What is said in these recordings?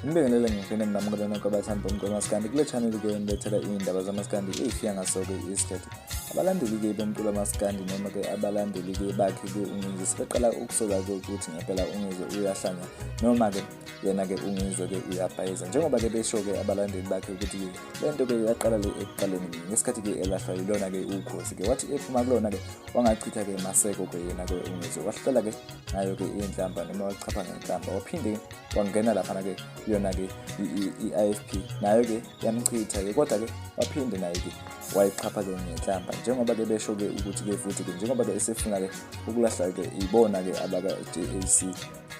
Ngibingelele ngiphinde nginamukele nonke abathandi bomculo maskandi kule channel ke nilethela iy'ndaba zamaskandi ey'fika ngasoke isikhathi. Abalandeli-ke bomculo maskandi noma-ke abalandeli-ke bakhe-ke uNgizwe sebeqala ukusola-ke ukuthi ngempela uNgizwe uyahlanya noma-ke yena-ke uNgizwe-ke uyabhayiza njengoba-ke besho-ke abalandeli bakhe ukuthi-ke le nto-ke yaqala le ekuqaleni ngesikhathi-ke elahlwa yilona-ke ukhozi-ke wathi ephuma kulona-ke wangachitha-ke maseko-ke yena-ke uNgizwe wahlela-ke ngayo-ke inhlamba noma wachapha ngenhlamba waphinde wangena laphana-ke kuyona-ke i-IFP nayo-ke yamchitha-ke kodwa-ke waphinde naye-ke wayixhapha-ke ngenhlamba njengoba-ke besho-ke ukuthi-ke futhi-ke njengoba-ke esefuna-ke ukulahla-ke ibona-ke abaka-JAC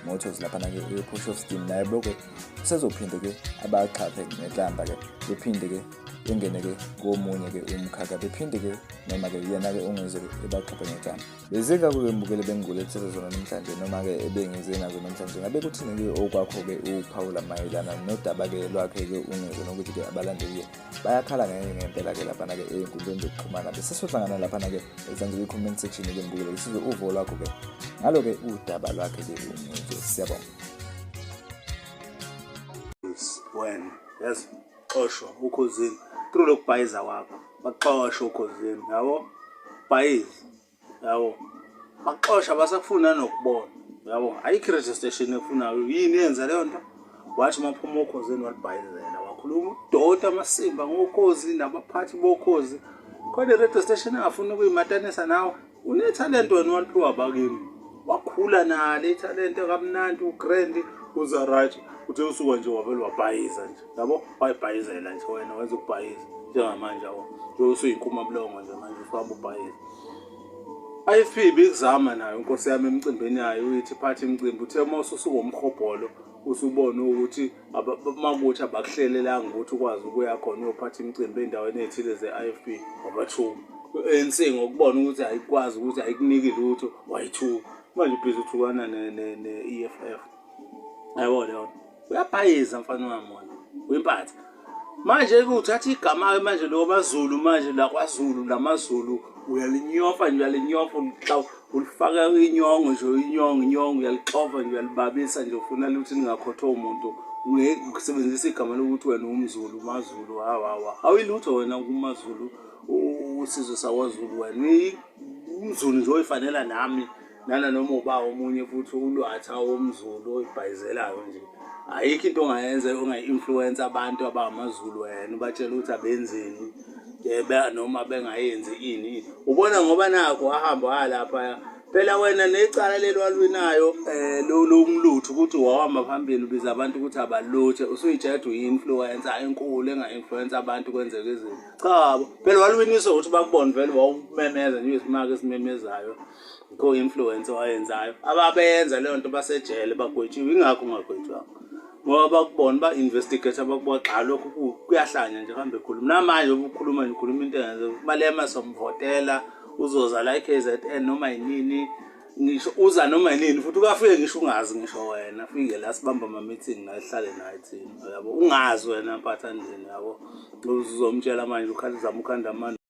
Motors laphana-ke e-Port of Steam naye boke usezophinde-ke abaxhaphe ngenhlamba-ke bephinde-ke bengene-ke komunye-ke umkhakha bephinde-ke noma-ke yena-ke ungizwe-ke ebaxhaphe ngenhlamba. Bezingako-ke mbukeli bengikulethethe zona namhlanje noma-ke ebengize nazo namhlanje ngabe kuthini-ke okwakho-ke ukuphawula mayelana nodaba-ke lwakhe-ke ungizwe nokuthi-ke abalandeli-ke bayakhala ngeke ngempela-ke laphana-ke ey'nkundleni zokuxhumana bese sohlangana laphana-ke ezansi kwi-comment section-ke mbukeli sizwe uvo lwakho-ke ngalo-ke udaba lwakhe-ke ungizwe. Siyabonga. Wena yazi xoshwa ukhozini through lokubhayiza kwakho baxoshwa ukhozini yabo bhayiza yabo baxosha basakufuni nanokubona yabo ayikho i-registration efunayo yini yenza leyo nto wathi uma phuma okhozini walibhayizela wakhuluma udoti amasimba ngokhozi nabaphathi bokhozi khona i-radio station engafuni ukuyimatanisa nawe unethalente wena waliphiwa bakini wakhula nalo ithalente kamnandi ugrand uza right uthe usuka nje wavele wabhayiza nje yabo wayibhayizela nje wena wenza ukubhayiza njengamanje yabo nje usuyinkuma bulongo nje manje usuhamba ubhayiza IFP ibikuzama nayo inkosi yami emcimbini yayo uyithi phatha imicimbi uthe uma ususuka umhobholo usubona ukuthi makuthi abakuhlelelanga ukuthi ukwazi ukuya khona uyophatha imicimbi ey'ndaweni ey'thile ze-IFP wabathuka i-ANC ngokubona ukuthi ayikwazi ukuthi ayikuniki lutho wayithuka manje ubhizi uthukana ne-EFF yabo leyo nto uyabhayiza mfana wami wena uyimpatha manje uthatha igama-ke manje lo mazulu manje la kwazulu lamazulu uyalinyofa nje uyalinyofa ulifaka inyongo nje inyongo inyongo uyalixova nje uyalibabisa nje ufuna luthi lingakhothwa umuntu usebenzisa igama lokuthi wena umzulu umazulu hawawa awuyilutho wena kumazulu usizwe sakwazulu wena umzulu nje oyifanela nami nana noma uba omunye futhi ulwatha womzulu oyibhayizelayo nje ayikho into ongayenza ongayi-influence abantu abangamaZulu wena ubatshela ukuthi abenzeni noma bengayenzi ini ubona ngoba nakho wahamba waya lapha phela wena necala leli walwinayo um lomlutho ukuthi wawahamba phambili ubiza abantu ukuthi abaluthe usuyitshela ukuthi uyi-influencer enkulu enga-influence abantu kwenzeka izinto cha phela walwiniswa ukuthi bakubone vele wawumemeza nje isimaka esimemezayo Ikho influence owayenzayo. Ababeyenza leyo nto basejele bagwetshiwe ingakho ungagwetshwanga. Ngoba bakubona ba investigate bakubona cha lokhu kuyahlanya nje hambe khuluma. Namanje ubukhuluma nje ukhuluma into engenze Malema somvotela uzoza la eKZN noma yinini ngisho uza noma yinini futhi ukafike ngisho ungazi ngisho wena fike la sibamba ama meeting la sihlale naye thina yabo ungazi wena mpatha ndini yabo uzomtshela manje ukhala uzama ukhanda amandla.